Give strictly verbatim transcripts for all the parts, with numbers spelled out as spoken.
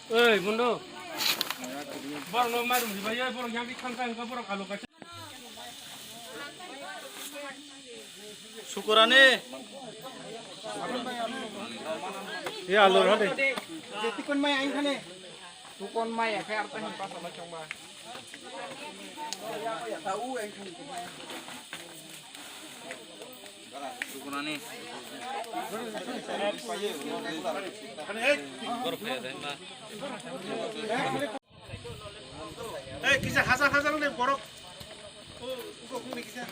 Oi, bondo. Borok no mairum ribai, borok yang di khangka, borok alu kaisa. Sukurani. Ya, alu rade. Jetikon mai aing khane. Tukon mai akhe arta hin pasa ma chongma. Sukurani. Borok phai dai ma. Ei, kisa hajar hajar ni borok. O, uko kuni kisa.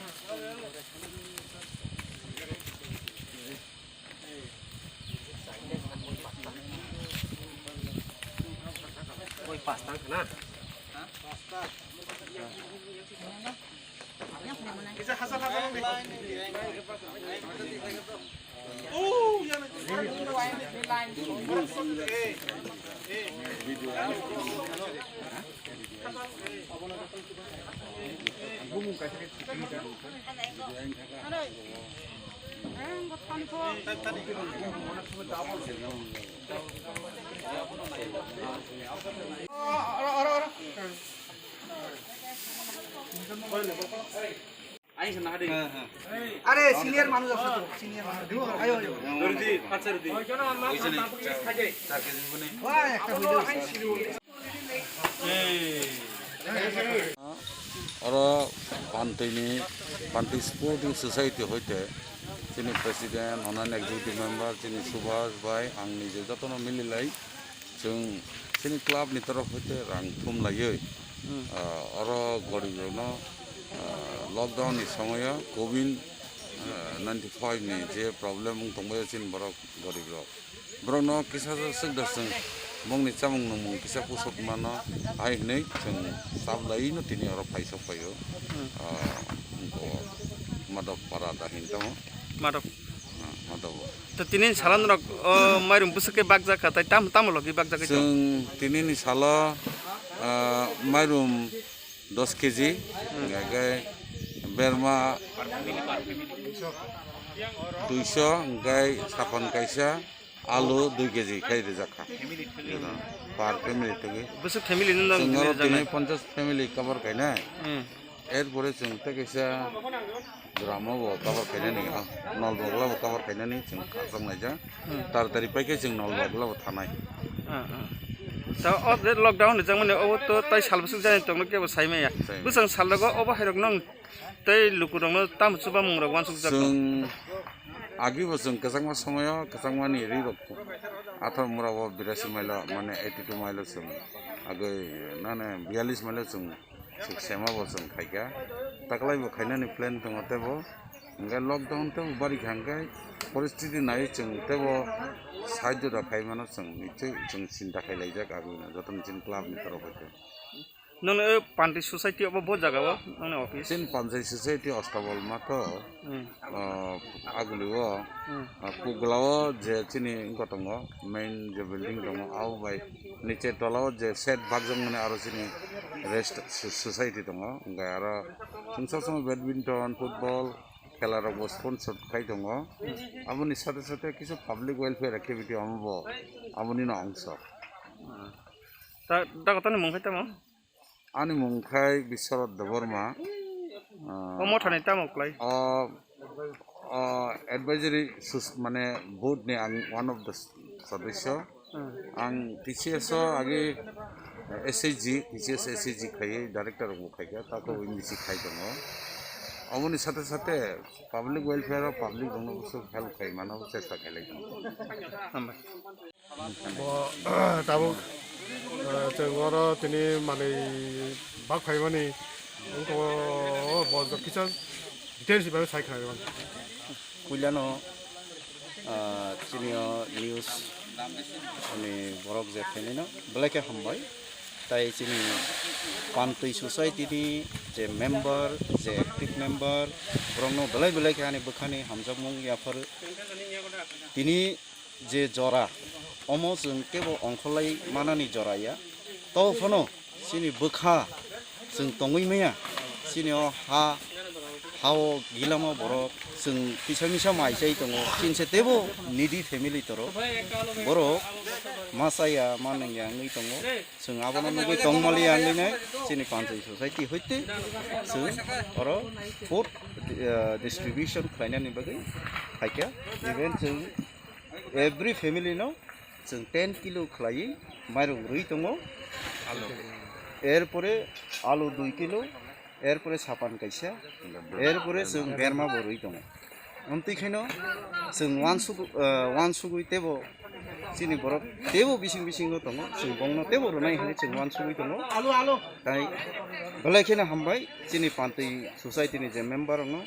Oi, pas tang kana. Kisa hajar hajar ni. Are senior manuj ase to, senior manuj. Ayo, ayo. Wah, ekta video. Oro Pantwi ni, Pantwi Sporting Society hoite chini president, onani executive member, chini Subhas bai, ang nije jotono mililai. Chwng chini club ni torof hoite rang thum laiwi, ah, oro gorib rokno, ah, lockdown ni somoyo covid, ah, ninety five ni je problem wng tongbaio chini borok gorib rok, borokno kisa swk da chwng bongni chamung nungmung kisa pusok mano hai hinwi chwng chap laiwi no tini oro phaisok phaio. Ah, wngkha Madhop para da hin tamo. Madhop. Ah, Madhop. To tini salo norok, o, mairum bwswk khe bakjak kha, tai tam-, tamo logi bakjak khe chwng? Chwng tinini salo, ah, mairum dos keji, hwnkhe berma duiso, hwnkhe sapan kaisa, alu dui keji khai rijak kha. Per family thwgwi. Bwswk family no nang chwng oro tini rijak nai? Ponchas family cover khainai. Hmm. Erpore chwng tei kaisa drama bo cover khainani, ah, Nolbagla bo cover khainani chwng khachang laijak. Hmm. Taratari paikhe chwng Nolbagla bo thanai. Ah, ah. Ta o je lockdown rijak mani obo to tai sal bwswk jani tongno kebo sai maya. Sai maya. Bwswng sal rogo obo hai rok nong tei luku rokno tamo chuba mung rok wansuk jak. Chwng agi bo chwng kwchangma somoyo kwchangmani ri rok athar mura o birasi mailo mane eighty two mailo chwng agoi nane biyalish mailo chwng Suk sema bo chwng khaikha. Taklai bo khainani plan tongo tebo. Hwnkhe lockdown tebo bari kha hwnkhe poristiti naiwi chwng tebo side juda khai mano chwng nichwi chwng chinta khai laijak agwi no jotono chini club ni torof hoite. Nongni o panti society obo bo jaga o nongni office? Chini panchayat society Ostabol mato. Hmm. Ah, agulio, hmm, ah, puglao je chini wngkha tongo, main je building tongo, abo bai niche tolao je shed bakjakmani aro chini rest so-, society tongo, hwnkhe aro chwng sob somoi badminton, football khela rokbo sponsor khai tongo, aboni sate sate kisa public welfare activity omobo abonino ongso. Ta-, ta kotoni mung khai tamo? Ani mung khai Biswanath Debbarma. Ah, o mothani tamo klai? O, o advisory sus-, mane board ni ang one of the s-, sadasya. Hmm. Ang T C S o agi S H G, T C S S H G khai director bo khai kha, tako M D C khai tongo. Aboni sate sate public welfare o public rokno help khai mano chesta khai lai tongo. Hambai. Bo, tabuk, eh, chwng oro tini manwi bak phaimani wngkha o, bo kisa details bai sai khnai man. Puilano, ah, chini o news ni borok je phainai no belai khe hambai. Tai chini Pantwi society ni je member, je active member, borokno belai belai khe ani bwkhani hamjakmung yaphar. Tini je jora, omo chwng kebo ongkholai manani jora ya. To phano Chini bwkha chwng tongwi maya, chini o ha, ha o gilamo borok chwng kisa misa mai chai tongo, chini se teibo needy family toro borok ma chaya ma nangya wngwi tongo. Chwng abono nugwi tongmaliya wngwi nai chini panchayat society hoite chwng oro food, uh, distribution khlainani bagwi phaikha. Even chwng every family no chwng ten kilo khlaiwi mairung rwi tongo. Erpore alu dui kilo, erpore sapan kaisa, erpore chwng berma bo rwi tongo. Amtwi khaino chwng uansuk, uh, uansugwi teibo chini borok teibo bising bisingo tongo, chwng bongno teibo rwnai hinwi chwng uansugwi tongo. Tai belai kheno hambai chini pantwi society ni je member rokno,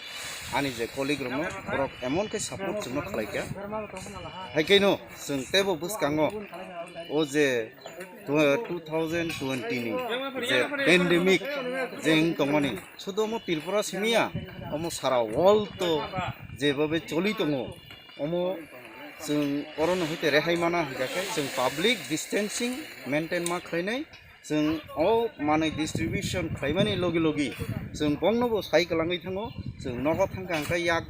ani je colleague rokno, borok emon khe support chwngno khlaikha. Hai khaino chwng teibo bwskango o je tw-, two thousand twenty ni je pandemic je wng tongmani, sudu omo Tripura simiya, omo sara world to jebabe choli tongo, omo chwng orono hoite rehai mana hingkha khe chwng public distancing maintain ma khlainai. Chwng o manwi distribution khlaimani logi logi chwng bongnobo sai kwlangwi thango. Chwng nogo thangkha hwnkhe yak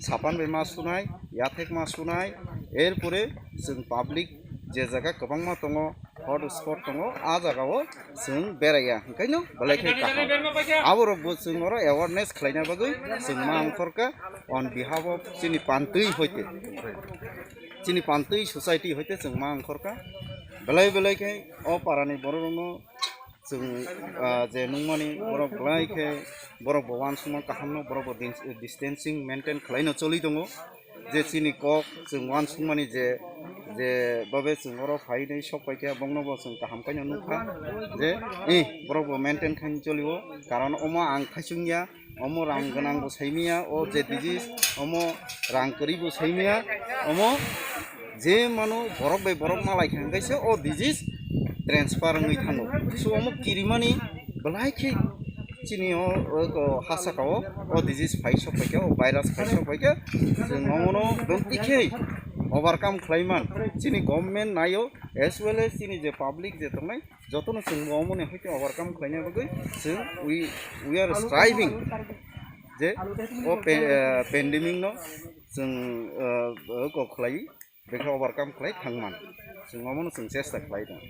sapan bai ma sunai, yathek ma sunai, erpore chwng public je jaga kwbangma tongo, hot spot tongo, a jagao chwng beraiya, hwnkhaino belai khe kaham. Aborokbo chwng oro awareness khlaina bagwi chwng ma ongkhorkha on behalf of chini pantwi hoite, chini pantwi society hoite chwng ma ongkhorkha. Belai belai khe o parani bororokno chwng, ah, je nungmani borok belai khe borok bo uansukma kahamno, borok bo din-, distancing maintain khlaino choli tongo. Je chini kok chwng uansukmani je, je babe chwng oro phainai sok paikha, bongno bo chwng kaham khaino nukha je, eh, borok bo maintain khaino cholio, karon omo ang khaichung ya. Omo rang gwnang bo saimaya, o je disease, omo rang kwrwi bo saimaya, omo je mano borok bai borok malai kha hwnkhe se o disease transfer wngwi thango. So omo kirimani belai khe chini o, o, o ha saka o, o disease phai sok paikha, o virus phai sok paikha, chwng omono bwtwi khe overcome khlaiman chini government naio, as well as chini je public je tongnai, jotono chwng bo omoni hoite overcome khlaina bagwi chwng we, we are striving je o pe-, eh, pandemic no chwng, eh, kok khlai bekha overcome khlai thangman, chwng omono chwng chesta khlai tongo.